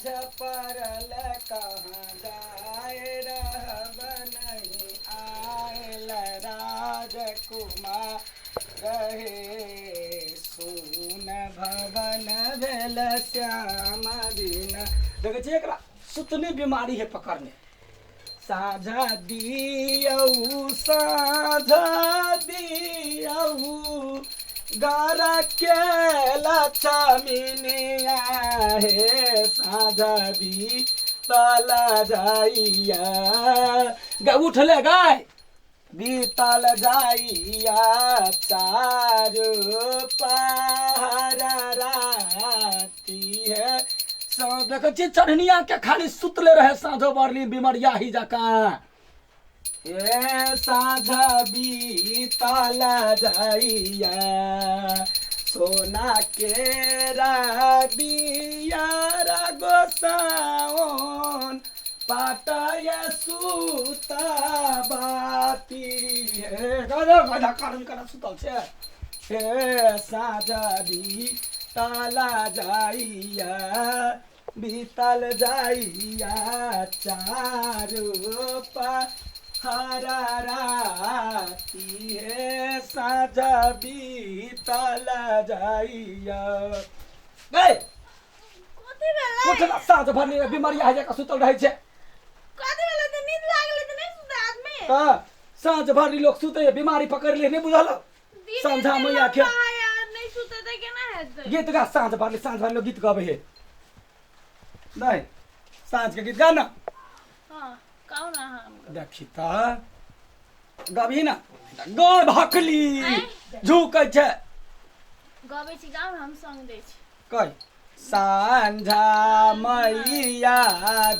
साँझ पड़ल कहाँ जाय रहब नहीं आयल राजकुमार रहे सुन भवन भेल श्याम दिन। देखै छियै एकरा सुतनी बीमारी है पकड़ने। साझा दियौ साझा दियौ गारा के लक्ष्मीनिया हे साझा दी तला जाइया गा उठले गाय बीतल जाइया चारू पहर राती है। सो देखै छियै चढ़निया के खाली सुतले रहे साँझो बरली बिमरिया ही जकाँ। ए साँझ बीतल जाइया सोना के रबिया गोसाओन पाटय सुता बाती हे गधा गधा कारण करा सुतल छै हे साँझ बीतल जाइया बीतल जाइया चारू पहर राती हे साँझ बीतल जाइया। गए कथी भेलै? उठ ना, साँझ भरली बीमारी आ जाके सुतल रहै छै। कथी भेलै? तऽ नींद लागलै तऽ नहि सुतै आदमी। हँ, साँझ भरली लोक सुतै बीमारी पकड़ि ले नहि बुझल। दिन संझा एते मैया के- लम्बा है यार, नहि सुतै तऽ केना हेतै? गीत गा साँझ भरली, साँझ भरली लोक गीत गाबै है। नहीं साँझ के गीत गा ना। हँ, कहू ना हम। देखी तऽ गबही ना गय भकली झुकै छै। गबै छी गाँव हम संग दै छी। कह साँझा मैया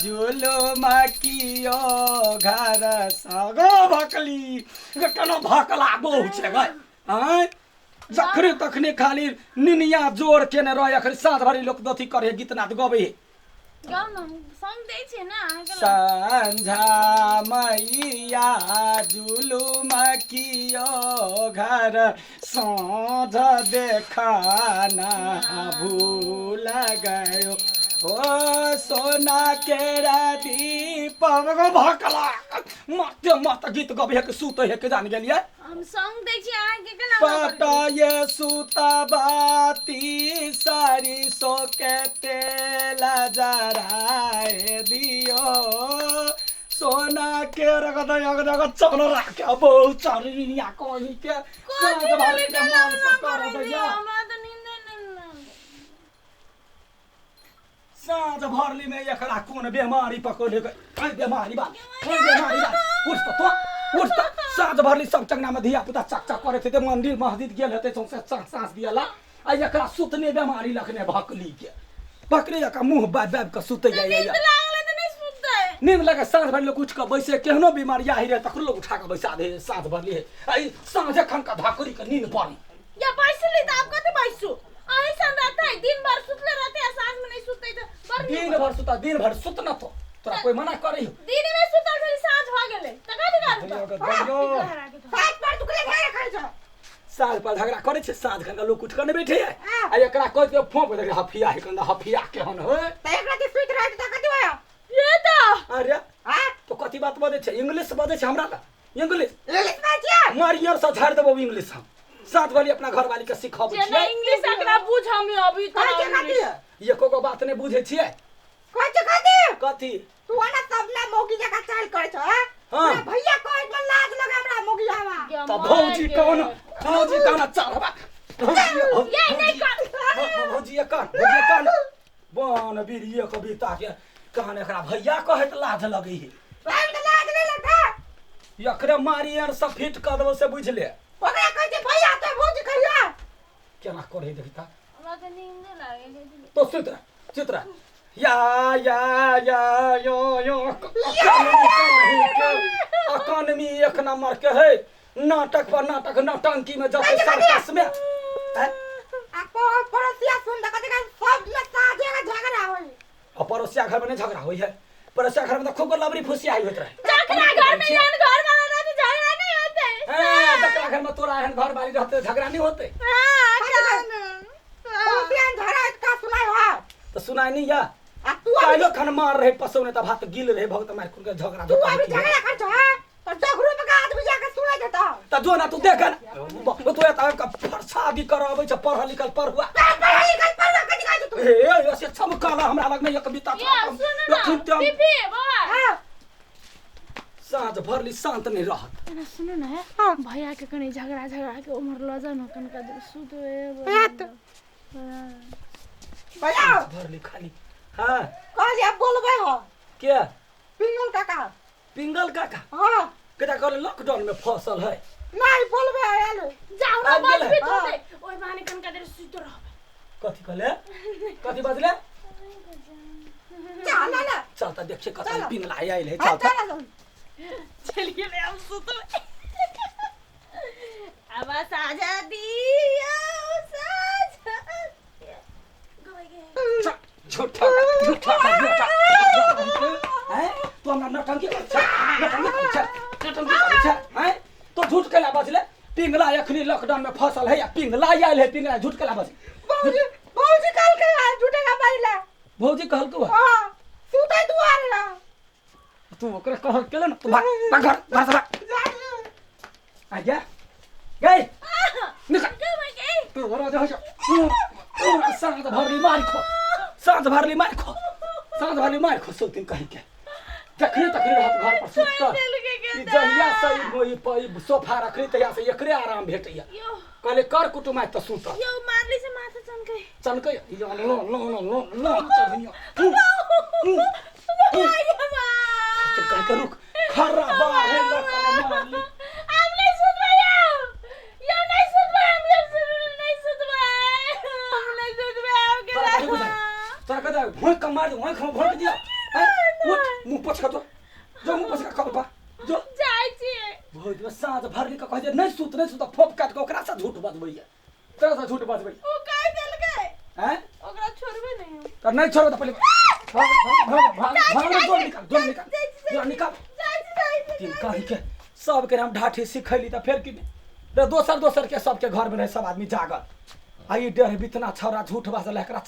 जुलुम कियो घर सगो भकली गे केना भकला बहु छै गय आँय जखने तखने खाली निनिया जोर केने रहे अखन साँझ भरि लोक अथी करे गीत नाद गबै है। गाउ न हम संग दै छियै ने अहाँके लग। साँझा मैया जुलुम कियो घर साँझ देखाना भूल गयो ओ सोना के दीप भकला मत मत गीत गबै है के सुतै है के जान गेलियै। हम संग दै छी अहाँके केना मना करबै? पटाये सुतबाती सरिसो के तेल जराए दियो सोना के रगद रगद चल राखे बहु चरिया कहीं के कथी साँझ भेलै भर के केना मन मना से कर करै छी? दैया। हमरा तऽ नींदे नहि लागल। साँझ भरली में एकरा कोन बेमारी पकड़ लेकै? कोन बेमारी बा, कोन बेमारी बा? उठ तऽ तो उठ तऽ साँझ भरली सब चंगना में धिया पुता चक चक करैत हेतै, मंदिर मस्जिद गेल हेतै सौंसे साँझ दियला आ एकरा सुतने बेमारी लखने भकली के बकरी जकाँ मुँह बाबि बाबि कऽ सुतै जाइए। नींद लागलै तऽ नहि सुतै। नींद लगे साँझ भरि लोक उठि कऽ बैसे केहनो बीमारी आहि रहै तकरो लोक उठा कऽ बैसा दे साँझ भरली है आ ई साँझ एखन कऽ धकरी कऽ नींद पड़ी। या बैसली तऽ आब कथी बैसू? अहीं सन रहतै दिन भर सुतले रहतै आ साँझ में नहीं सुतै तऽ बड़ नीक। दिन भर सुता दिन भर सुतना तो तोरा कोई मना करै हो? दिन में सुतल छली साँझ भऽ गेलै तऽ कथी करू दैयो तऽ? गे दैयो। साँझ पर दुखले घेरे खाइ छौ। साँझ पर झगड़ा करै छै साँझ खन लोक उठि कऽ नहि बैठे है आ एकरा कहि के फोंक देख हफिया है कंदा हफिया केहन है। तऽ एकरा जे सुति रहै तऽ कथी होय? ये तऽ अरे हाँ? तो कथी बात बजै छै? इंग्लिश बजै छै हमरा लग इंग्लिश। इंग्लिश बाजै छियै? मारियर से झाड़ि देबौ इंग्लिश हम। साँझ वाली अपना घरवाली के सिखबै जेना छियै। इंग्लिश एकरा बुझ हम अभी कहै तऽ छै कथी? इंग्लिश। एको गो बात नहि बुझै छियै। कहै छै कथी? कथी? तू आना सब ना मौगी जकाँ चाल करै छौ, हाँ? हाँ। तोरा भैया कहै मे लाज लगे हमरा मौगी आवा। गे तऽ माय भौजी गे। कौन भौजी कौन चढ़बा भौजी ये नहि कर। भौजी कान भौजी कान बन बीड़िए कविता के कान एकरा भैया कहैत लाज लगै है। भाई तऽ लाज नहि लगता। एकरे मारी आर सब फिट कऽ देबौ से बुझि ले। ओकरा कहै छै भैया तो भौजी कहिया। केना करै देखता। हमरा तऽ नींदे लागै छै। तो सुति रह सुति रह या या या यो यो अकानमी एक नंबर के है नाटक पर नाटक नौटंकी में जते सर्कस में हैं? आ पड़ोसिया सुन तऽ कथी कहै सब में साझे के झगड़ा होई। आ पड़ोसिया घर में नहीं झगड़ा होई है? पड़ोसिया घर में तो खूब लबरी फुसियाई होइत रहे। जकरा घर में एहन घर वाला रहतै झगड़ा नहि होतै। हैं, जकरा घर में तोरा एहन घर वाली रहतै झगड़ा नहीं होतै। हाँ, कान। पड़ोसिया झगड़ा होइत का सुनाई हो? तो सुनाई नहीं या? आ तू अभी काल्हो खन मार रहे पसौने त भात गिल रहे भगत मार कुन के झगड़ा तू अभी झगड़ा कर छ हां तो झगड़ो में का आदमी जाके सुनै देता त जो ना तू देख न तू एत शादी कराबै छ पढ़ल लिखल पढ़ुआ पढ़ल लिखल पढ़ुआ कथी कहै छ तू हे ऐसे चमकाला हमरा लग में एक बिता ये सुन ना पीपी बाबा हां साँझ भरली शांत नहीं रहत एना सुनू न हे हाँ। भैया के कनी झगड़ा झगड़ा के उम्र लऽ जाउ न कनका देर सुतबै हेत। भैया भरली खाली हाँ कहलिए अब बोलबै हो के पिंगल काका पिंगल काका हाँ केटा कहले लॉकडाउन में फसल है नहीं बोलबै आयल जाउ न आबि गेलै। बजबे हाँ। तोते ओइ बहाने कनका देर सुति रहबै कथी कहले कथी बजले चल ना चल त देखिए कतऽ चल। पिंगला आयल है हाँ चल त चल चलि गेलै आब सुतबै अब साझा दियौ साझा दियौ। गबै गे। चल, झूठा झूठा झूठा हैं तू हमरा नौटंकी करै छै नौटंकी करै छै नौटंकी करै छै हैं तो झूठ कैला बजले पिंगला अखनी लॉकडाउन में फसल है या पिंगला आयल है पिंगला झूठ कैला बजले भौजी भौजी कल के आयल झूठे का पहिले भौजी कहलकौ हँ हाँ सुतै दुआरे ना तू ओकरे कहल केले न तू भाग भाग घर घर से भाग आ जा गई निकल गबै गे। तू घर जा जा तू साँझ भरली मार खो साँझ भरली मार खो साँझ भरली मार खो सुतिन कहीं के जखने तखने रहत घर पर सुतल देलकै के ई जहिया से ई ई सोफा रखली तहिया से एकरे आराम भेटैया यो कहले कर कुटुम आइ त सुतल यो मारली से माथा चमकै चलकै यो लो लो लो लो लो चढ़ियो चल कह के रुक खर्रा बाहे लकन मारली हम नहीं सुतबै यौ यौ नहीं सुतबै हम यौ नहीं सुतबै हम नहीं सुतबै हम के तोरा कथी बुझाइ तोरा कथी भोंक के मार दे भोंक भोंक दिया हैं उठ मुंह पोछ के जो जो मुंह पोछ के कल पा जो जाइ छियै भोज में साँझ भरली के कहै जे नहीं सुत नहीं सुत फोप काट के ओकरा से झूठ बजबैया तोरा से झूठ बजबैया ओ कहि देलकै हैं ओकरा छोड़बै नहीं हम त नहीं छोड़ो त पहिले भाग भाग भाग भाग भाग जो निकाल जो निकाल जो निकाल जाइ छी जाइ छी तीन कही के सबके हम ढाठी सिखैली त फेर की रे दोसर दोसर के सबके घर में रहे सब आदमी जागल आ ई डेढ़ बितना छौड़ा झूठ बाजल एकरा।